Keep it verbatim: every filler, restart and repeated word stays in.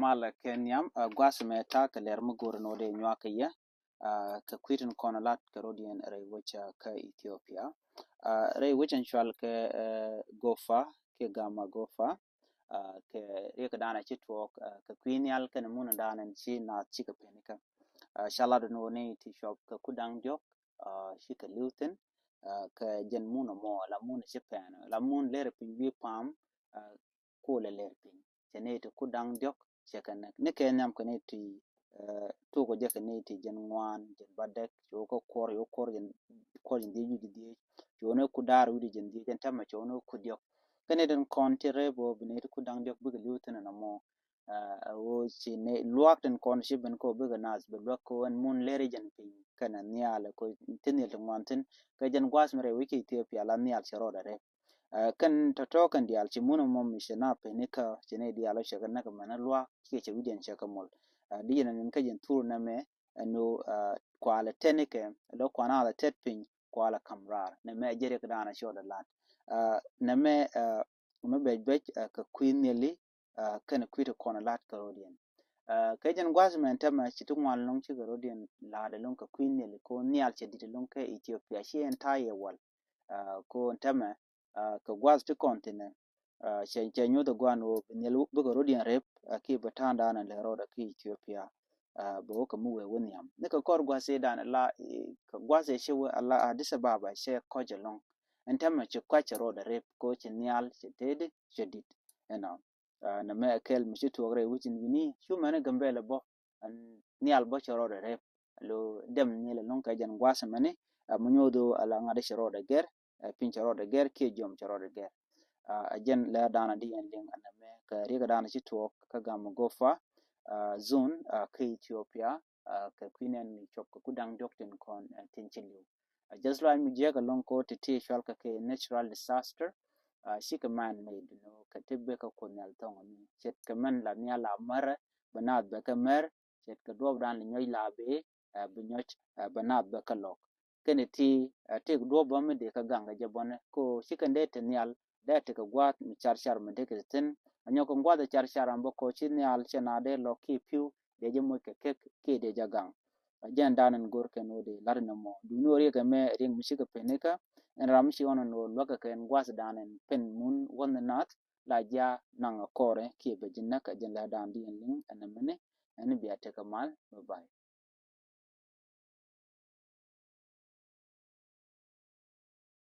Malɛ kɛ nhiam, gua̱a̱th mɛ ta̱a̱ kɛ lɛr mi go̱o̱rɛ nɔ dee nyuak kɛ yɛ kɛ kui̱ tin kɔn lat kɛ rɔ̱diɛn rɛy wec kä Ethiopia. Rɛy wec in cual kɛ Gofa kiɛ Gama Gofa, kɛ riɛk dan a ci tuɔɔk kɛ kui̱ nhial kɛnɛ mun dan in ci naath cikɛ peni kä. Ca lat nɔ ni ti cuɔp kɛ ku da̱ŋ diɔ̱k cikɛ li̱w thi̱n. Kɛ jɛn mun mɔ la mun ci pɛn la mun ler piny wi̱i̱ pam, ku lɛ ler piny. Cɛ ni ti ku da̱ŋ diɔ̱k cɛ kɛ näk ni kɛ nhiam kɛ ni ti tuɔk jɛ kɛ ni ti jɛn ŋuan, jɛn ba dɛk, ci wä kä kuɔr, ci wä kuɔr jɛn, kuɔr jɛn dhiec wi̱c dhiec, ci wä ni ku daar wi̱c jɛn dhiec. Ɛn tämɛ ci wä ni ku diɔ̱k. Kɛ ni tin kɔn ti rep wä bi ni ti ku da̱ŋ diɔ̱k bikɛ li̱w thi̱n ɛn mɔ. A wä ci ni luaak tin kɔn ci ben kɛ wä bikɛ naath bɛ luäk kɛ wä ɛn mun leri jɛn piny kɛnɛ nhial kɛ ti nhial ti ŋuan thi̱n. Kɛ jɛn gua̱a̱th mi rɛy wec kä Ethiopia la nhial cɛ rɔɔdɛ rep. Kɛn tɔ̱tɔ̱ kɛn diaal ci mun mɔ mi ci na peni kä ci ni diaal cɛ kɛ näk mɛn luaak ci kɛ cɛ wi̱diɛn cɛ kɛ mol. Di jɛn nin kä jɛn thur nɛmɛ ɛn ɣöö kualɛ tɛn ikɛ lɔ kuan alɛ tɛt piny kualɛ kam raar. Nɛmɛ jɛ riɛk dan a cɔɔdɛ lat. Nɛmɛ mɛ bɛc bɛc kɛ kui̱ nhiali kɛnɛ kui̱ ti kɔn lat kɛ rɔ̱diɛn. Kɛ jɛn gua̱a̱th mɛn tämɛ ci ti ŋuan lo̱ŋ cikɛ rɔ̱diɛn la̱a̱dɛ lo̱ŋ kɛ kui̱ nhiali ko nhial cɛ dit lo̱ŋ kɛ Ethiopia ci ɛn ta̱a̱ yɛ wal. Ko ɛn tämɛ kɛ gua̱a̱th ti kɔn thinɛ cɛ, cɛ nyuth ɛ gua̱a̱n wä bi nhial bikɛ rɔ̱diɛn rep ki bɛ ta̱a̱ dan lɛ rɔɔdɛ ki Ethiopia. Bɛ wä kɛ mi wee wä nhiam ni kɛ kɔr gua̱a̱th dan la kɛ gua̱a̱th cɛ wä ala Addis Ababa cɛ kɔc ɛlɔ̱ŋ. Ɛn tämɛ ci kɔc cɛ rɔɔdɛ rep ko ci nhial cɛ tëëdi cɛ dit. Ɛnɔ nɛmɛ kɛl mi ci tuɔk rɛy wicin wi̱ni cu mɛn Gambɛl bɔ nhial bä cɛ rɔɔdɛ rep. Lo dɛm nhial ɛlɔ̱ŋ kɛ jɛn gua̱a̱th mɛni mi nyuɔth ɣöö ala ŋa̱t cɛ rɔɔdɛ gɛr, piny cɛ rɔɔdɛ gɛr kiɛ jiɔm cɛ rɔɔdɛ gɛr. A jɛn lɛ da̱a̱n di ɛn liŋ ɛn nɛmɛ kɛ riɛk da̱a̱n ci tuɔk kä Gama Gofa zone kä Ethiopia. Kɛ kui̱ nɛn mi cuɔp kɛ ku da̱ŋ diɔ̱k tin kɔn tin ci li̱w. Just like mi jiɛk ɛlɔ̱ŋ ko ti ti cual kɛ kɛ natural disaster. Cikɛ man made nɔ kɛ ti bek kɛ kun nhial thɔŋ ni ce̱tkɛ mɛn la nhial la märɛ bɛ naath bɛ kɛ mär. Ce̱tkɛ duɔp dan li nyɔc la bee bi nyɔc bɛ naath bɛ kɛ lɔk. Kɛn ti tik duɔp bä mi dee kɛ gaŋ kɛ jɛ bɔnɛ ko cikɛ dee ti nhial dee ti kɛ gua̱a̱th mi car car mi dee kɛ ti thin. Anyɔk kɛ gua̱a̱th car car an bä ko ci nhial cɛ na dee lɔk ki pi̱w dee jɛ moc kɛ kek ki dee jɛ gaŋ. Jɛn dan in go̱r kɛn wä di lat in mɔ duuni wä riɛk ɛmɛ riɛk mi cikɛ peni kä ɛn ram mi ci ɣɔn in wä luäk kɛ kɛn gua̱th dan in pen mun wä ni nath la jia naŋ kɔrɛ kiɛ bɛ ji̱ näk. Jɛn lɛ dan di in liŋ ɛn mini ɛn bia tekɛ mal. Bye bye.